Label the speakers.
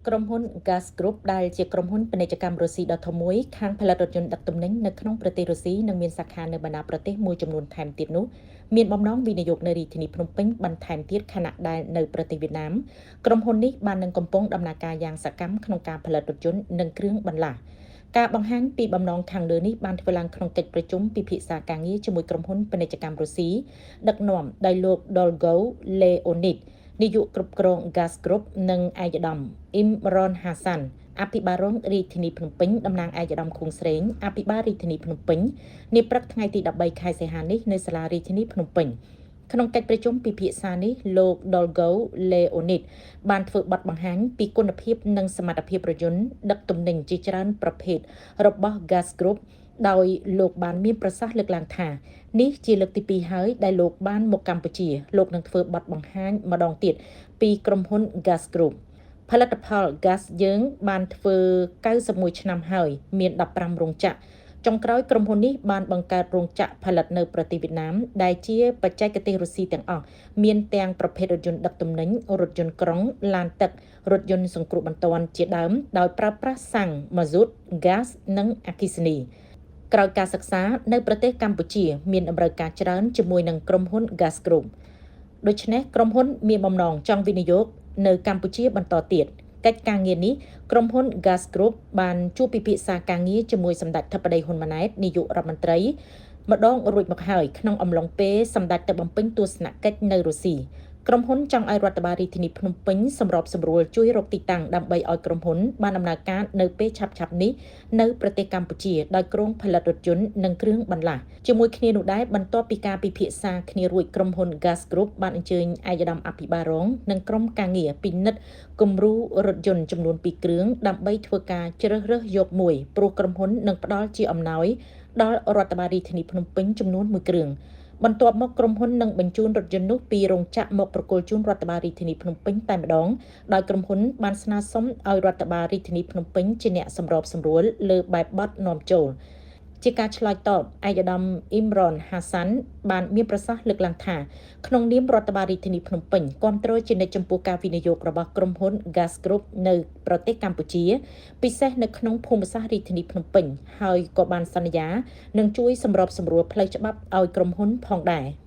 Speaker 1: ក្រុមហ៊ុន Gas Group ដែលជាក្រុមហ៊ុនពាណិជ្ជកម្មរុស្ស៊ីដ៏ធំមួយខាងផលិតរថយន្តដឹកទំនិញនៅក្នុងប្រទេសរុស្ស៊ីនិងមានសាខានៅបណ្ដាប្រទេសមួយចំនួនថែមទៀតនោះមានបំណងវិនិយោគនៅរាជធានីភ្នំពេញបន្ថែមទៀតខណៈដែលនៅប្រទេសវៀតណាមក្រុមហ៊ុននេះបាននឹងកំពុងដំណើរការយ៉ាងសកម្មក្នុងការផលិតរថយន្តនិងគ្រឿងបន្លាស់ការបង្ហាញពីបំណងខាងលើនេះបានធ្វើឡើងក្នុងកិច្ចប្រជុំពិភាក្សាការងារជាមួយក្រុមហ៊ុនពាណិជ្ជកម្មរុស្ស៊ីដឹកនាំដោយលោក Dolgo Leonid នាយកគ្រប់គ្រង Gas Group និងឯកឧត្តមអ៊ីមរ៉នហាសាន់អភិបាលរងរាជធានីភ្នំពេញតំណាងឯកឧត្តមខួងស្រេងអភិបាលរាជធានីភ្នំពេញនាព្រឹកថ្ងៃទី13ខែសីហានេះនៅសាលារាជធានីភ្នំពេញក្នុងកិច្ចប្រជុំពិភាក្សានេះលោក Dolgo Leonid បានធ្វើបទបង្ហាញពីគុណភាពនិងសមត្ថភាពរថយន្តដឹកទំនិញជាច្រើនប្រភេទរបស់ Gas Group ដោយលោកបានមានប្រសាសន៍លើកឡើងថានេះជាលើកទី2ហើយដែលលោកបានមកកម្ពុជាលោកនឹងធ្វើបទបង្ហាញម្ដងទៀតពីក្រុមហ៊ុន Gas Group ផលិតផល Gas យើងបានធ្វើ91ឆ្នាំហើយមាន15រោងចក្រចុងក្រោយក្រុមហ៊ុននេះបានបង្កើតរោងចក្រផលិតនៅប្រទេសវៀតណាមដែលជាបច្ចេកទេសរុស្ស៊ីទាំងអស់មានទាំងប្រភេទរថយន្តដឹកទំនិញរថយន្តក្រុងឡានទឹករថយន្តសង្គ្រោះបន្ទាន់ជាដើមដោយប្រើប្រាស់សាំងម៉ាស៊ូតហ្គាសនិងអគ្គិសនីក្រោយការសិក្សានៅប្រទេសកម្ពុជាមានតម្រូវការច្រើនជាមួយនឹងក្រុមហ៊ុន Gas Group ដូច្នេះក្រុមហ៊ុនមានបំណងចង់វិនិយោគនៅកម្ពុជាបន្តទៀតកិច្ចការងារនេះក្រុមហ៊ុន Gas Group បានជួបពិភាក្សាការងារជាមួយសម្ដេចធិបតីហ៊ុនម៉ាណែតនាយករដ្ឋមន្ត្រីម្ដងរួចមកហើយក្នុងអំឡុងពេលសម្ដេចទៅបំពេញទស្សនកិច្ចនៅរុស្ស៊ីក្រុមហ៊ុនចង់ឲ្យរដ្ឋបាលរាជធានីភ្នំពេញសម្របសម្រួលជួយរកទីតាំងដើម្បីឲ្យក្រុមហ៊ុនបានដំណើរការនៅពេលឆាប់ៗនេះនៅប្រទេសកម្ពុជាដោយគ្រោងផលិតរថយន្តនិងគ្រឿងបន្លាស់ជាមួយគ្នានោះដែរបន្ទាប់ពីការពិភាក្សាគ្នារួចក្រុមហ៊ុន Gas Group បានអញ្ជើញឯកឧត្តមអភិបាលរងនិងក្រុមការងារពិនិត្យគំរូរថយន្តចំនួន2គ្រឿងដើម្បីធ្វើការជ្រើសរើសយកមួយព្រោះក្រុមហ៊ុននឹងផ្ដល់ជាអំណោយដល់រដ្ឋបាលរាជធានីភ្នំពេញចំនួន1គ្រឿងបន្ទាប់មកក្រុមហ៊ុននឹងបញ្ជូនរថយន្តនោះពីរោងចក្រមកប្រគល់ជូនរដ្ឋបាលរាជធានីភ្នំពេញតែម្ដងដោយក្រុមហ៊ុនបានស្នើសុំឲ្យរដ្ឋបាលរាជធានីភ្នំពេញជាអ្នកសម្របសម្រួលលើបែបបទនាំចូលជាការឆ្លើយតបឯកឧត្តមអ៊ីមរ៉នហាសាន់បានមានប្រសាសន៍លើកឡើងថាក្នុងនាមរដ្ឋបាលរាជធានីភ្នំពេញគាំទ្រជានិច្ចចំពោះការវិនិយោគរបស់ក្រុមហ៊ុន Gas Group នៅប្រទេសកម្ពុជា ពិសេសនៅក្នុងភូមិសាស្ត្ររាជធានីភ្នំពេញហើយក៏បានសន្យានឹងជួយសម្របសម្រួលផ្លូវច្បាប់ឲ្យក្រុមហ៊ុនផងដែរ។